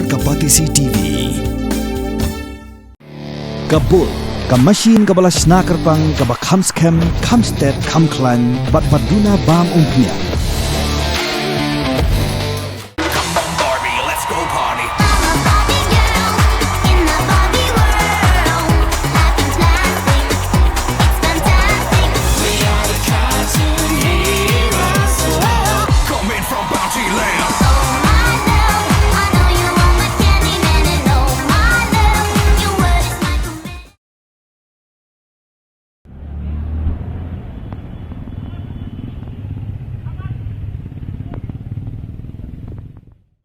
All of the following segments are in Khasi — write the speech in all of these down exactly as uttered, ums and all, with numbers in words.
Ka Batesi T V. Ka Bull, ka machine kaba la shna kyrpang, kaba kham skhem, kham stet, kham khlaiñ, bad ba duna bam umphniang. Come on, Barbie, let's go party. I'm a Barbie girl in the Barbie world. Life is plastic, it's fantastic. We are the cartoon heroes. Coming from Bounty Land. Oh my love, I know you want my Candyman, and oh my love, your word is my command.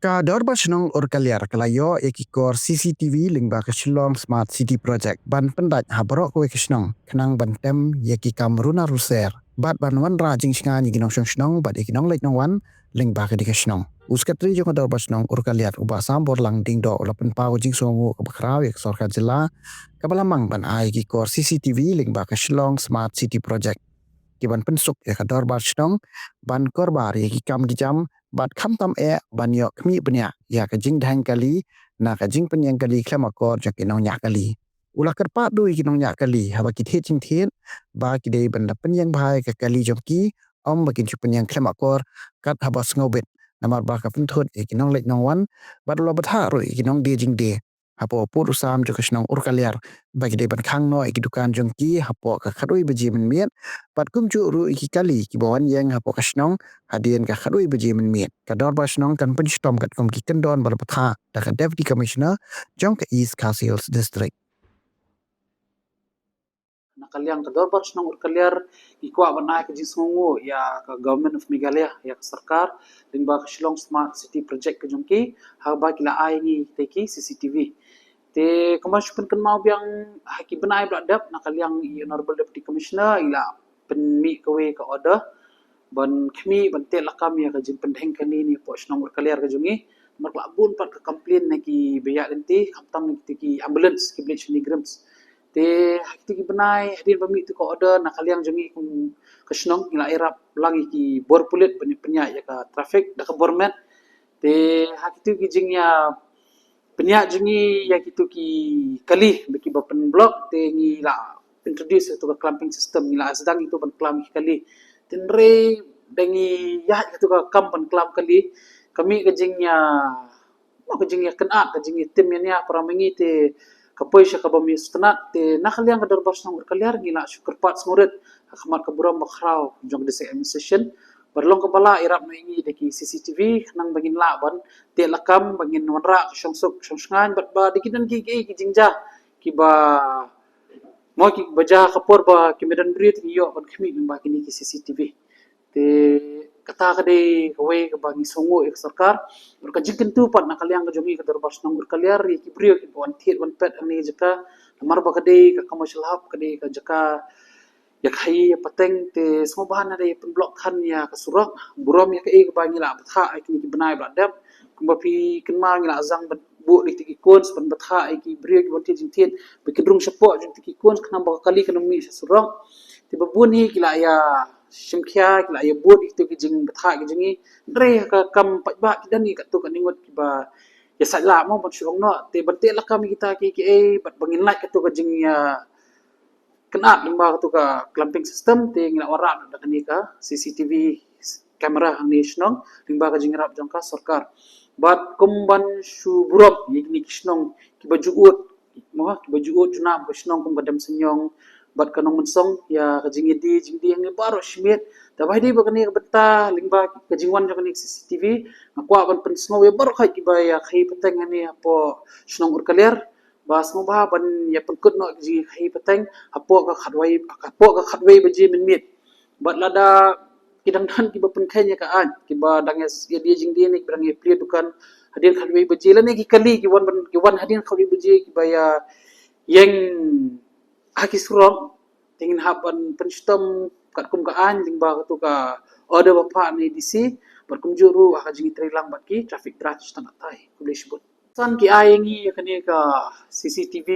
Ka Dorbar Shnong Urkaliar ka la ïoh ïa ki kor C C T V lyngba ka Shillong Smart City Project ban pyndait ha baroh kawei ka shnong, khnang ban tem ïa ki kam runar ruser bad ban wanrah jingshngaiñ ïa ki nongshong shnong bad ïa ki nongleit nongwan lyngba kane ka shnong. U Secretary jong ka Dorbar Shnong Urkaliar, u Bah Samborlang Diengdoh, u la pynpaw ka jingsngewnguh kaba khraw ïa ka sorkar jylla kaba la mang ban ai ki kor C C T V lyngba ka Shillong Smart City Project, ki ban pynsuk ïa ka Dorbar Shnong ban kyrpad ïa ki kam ki jam, bad khamtam eh ban ïoh khmih bniah ïa ka jingdheng kali na ka jingpynïeng kali khlem akor jong ki nongñiah kali. U la kyrpad ruh ïa ki nongñiah kali haba ki thied jingthied, ba ki dei ban da pynïeng bha ïa ka kali jong ki, ym ba kin shu pynïeng khlem akor kat haba sngewbit, namar ba ka pynthut ïa ki nongleit nongwan. Bad u la bthah ruh ïa ki nongdie jingdie hapoh pud u sam jong ka shnong Urkaliar, ba ki dei ban khang noh ïa ki dukan jong ki hapoh ka khatwei baje mynmiet, bad kumjuh ruh ïa ki kali kiba wan ïeng hapoh ka shnong hadien ka khatwei baje mynmiet. Ka Dorbar Shnong kan pynshitom katkum ki kyndon ba la bthah da ka Deputy Commissioner jong ka East Khasi Hills District. Na ka liang ka Dorbar Shnong Urkaliar, ngi kwah ban ai ka jingsngewnguh ïa ka Government of Meghalaya, ïa ka sorkar, lyngba ka Shillong Smart City Project ka jong ki, haba ki la ai ngi te ki C C T V. Te kumba shu pynkynmaw biang, ha ki bnai ba la dep, na ka liang i Honorable Deputy Commissioner i la pynmih kawei ka order ban khmih, ban teh lakam ïa ka jingpyndheng kali ne hapoh shnong Urkaliar ka jong ngi. Namar ka la bun pat ka complain na ki baiah lynti, khamtam na ki, ki ambulance, ki Village Nigrims. Te ha kito ki bnai hadien ba mih tu ka order, na ka liang jong ngi kum ka shnong, ngi la ïarap lang ïa ki bor pulit ban pynïaid ïa ka traffic da ka bor met. Te ha kito ki jingïa pynïaid jong ngi ïa kito ki kali ba kiba pynblock, te ngi la introduce ïa tu ka clamping system, ngi la sdang ïa tu ban clamp ki kali. Te hynrei da ngi ïaid ïa tu ka kam ban clamp kali, ka mih ka jingïa, mo, ka jingïakynad, ka jingïatim ïa nia para ma ngi, te ka poi sha kaba mih sngewtynnat. Te na ka liang ka Dorbar Shnong Urkaliar ngi la shu kyrpad sngewrit ha khmat ka burom ba khraw jong ka District Administration, ba long kaba lah ïarap noh ïa ngi da ki C C T V, khnang ba ngin lah ban teh lakam, ba ngin wanrah ka shongsuk shongshngaiñ, bad ba da ki don ki, ki, ki jingjia kiba, mo, kiba jia ka por ba ki madan briew, te ngi ïoh ban khmih lyngba kine ki C C T V. Te kata ka dei kawei kaba ngi sngewnguh ïa ka sorkar. Bad ka jingkyntu pat na ka liang ka jong ngi ka Dorbar Shnong Urkaliar, ïa ki briew kiba wan thied wan pet ha kane ka jaka, namar ba ka dei ka commercial hub, ka dei ka jaka ïa khaïi ïa pateng, te sngewbha na dei pynblock than ïa ka surok. Burom ïa kaei kaba ngi la bthah ha kine ki bnai ba la dep. Kumba phi kynmaw, ngi la sdang ban buh ïa kito ki cones ban bthah ïa ki briew kiba wan thied jingthied ba kin rung shapoh jong kito ki cones, khnang ba ka kali kan ym mih sha surok. Te ba bun hi ki la ïa shim khia, ki la ïa bud ïa kito ki jingbthah ki jong ngi. Hynrei ha ka kam paidbah ki don hi katto katne ngut kiba ïa sait lah, mo, ban shu ong noh. Te ban teh lakam ïa kita kiei kiei, bad ba ngin lait katto ka jingïa kynad lyngba katu ka clamping system, te ngi la wanrah da kane ka C C T V camera hangne shnong lyngba ka jingïarap jong ka sorkar. Bad kum ban shu burom ïa kine ki shnong kiba ju ud, mo, kiba ju ud junab ka shnong kum ka Demseiniong bad ka Nongmynsong, ïa ka jingïadie jingdie hangne baroh shi miet. Te ba dei ba kane ka bynta lyngba ka jingwan jong kane ka C C T V, nga kwah ban pynsngew ïa baroh kiba ïa khaïi pateng hangne hapoh shnong Urkaliar, ba sngewbha ban ïa pynkut noh ka jingkhaïi pateng hapoh ka khatwei, hapoh ka khatwei baje mynmiet. Bad lada ki dang don kiba pynkheiñ ïa ka aiñ, kiba dang ïa, ïa die jingdie ne kiba dang ïa plie dukan hadien khatwei baje, lane ki kali ki wan ban, ki wan hadien khatwei baje kiba ïa ïeng ha ki surok, te ngin hap ban pynshitom katkum ka aiñ lyngba katu ka order ba phah na D C, bad kumjuh ruh ha ka jingïatreilang bad ki traffic drug. Tang katei, khublei shibun. San ki ai ïa ngi ïa kane ka C C T V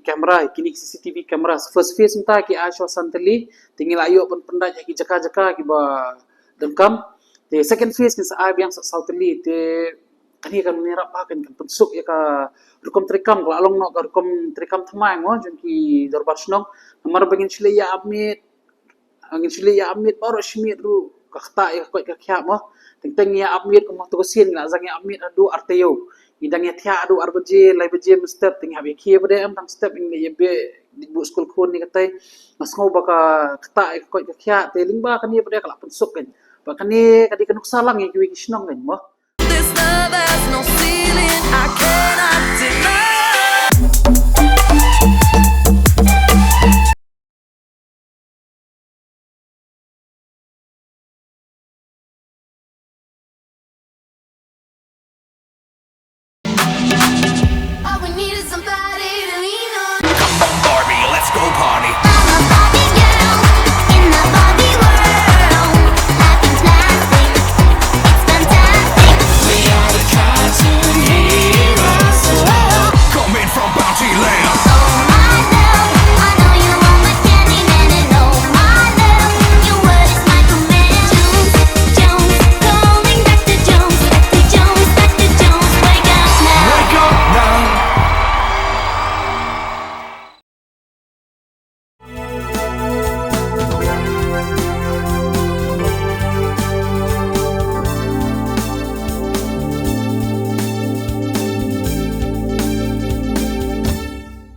camera, kine C C T V cameras. First phase mynta ki ai sha san tylli, te ngi la ïoh ban pyndait ha ki jaka jaka kiba donkam. Te second phase kin sa ai biang sa saw tylli. Te Kane kan ïarap ba kan, kan pynsuk ïa ka rukom treikam, ka la long noh ka rukom treikam thymmai mo jong ki dorbar shnong. Namar ba ngin shu leit ïa ap miet, ngin shu leit ïa ap miet baroh shi miet ruh ka ktah ïa ka koit ka khiah mo. Teng teng ïa ap miet kumba tu ka sien ngi la dang ïa ap miet haduh ar taïew. Ngi dang ïa thiah haduh ar baje, lai baje mynstep, teng ïa hap ïa khie pat de em tang step, ngi leit ïa beh, buh skul khun ne katei. Nga sngew ba ka ktah ïa ka koit ka khiah, te lyngba kane pat de ka la pynsuk kan. Ba kane ka dei ka nuksa lang ïa kiwei ki shnong kan mo. This love has no ceiling. I cannot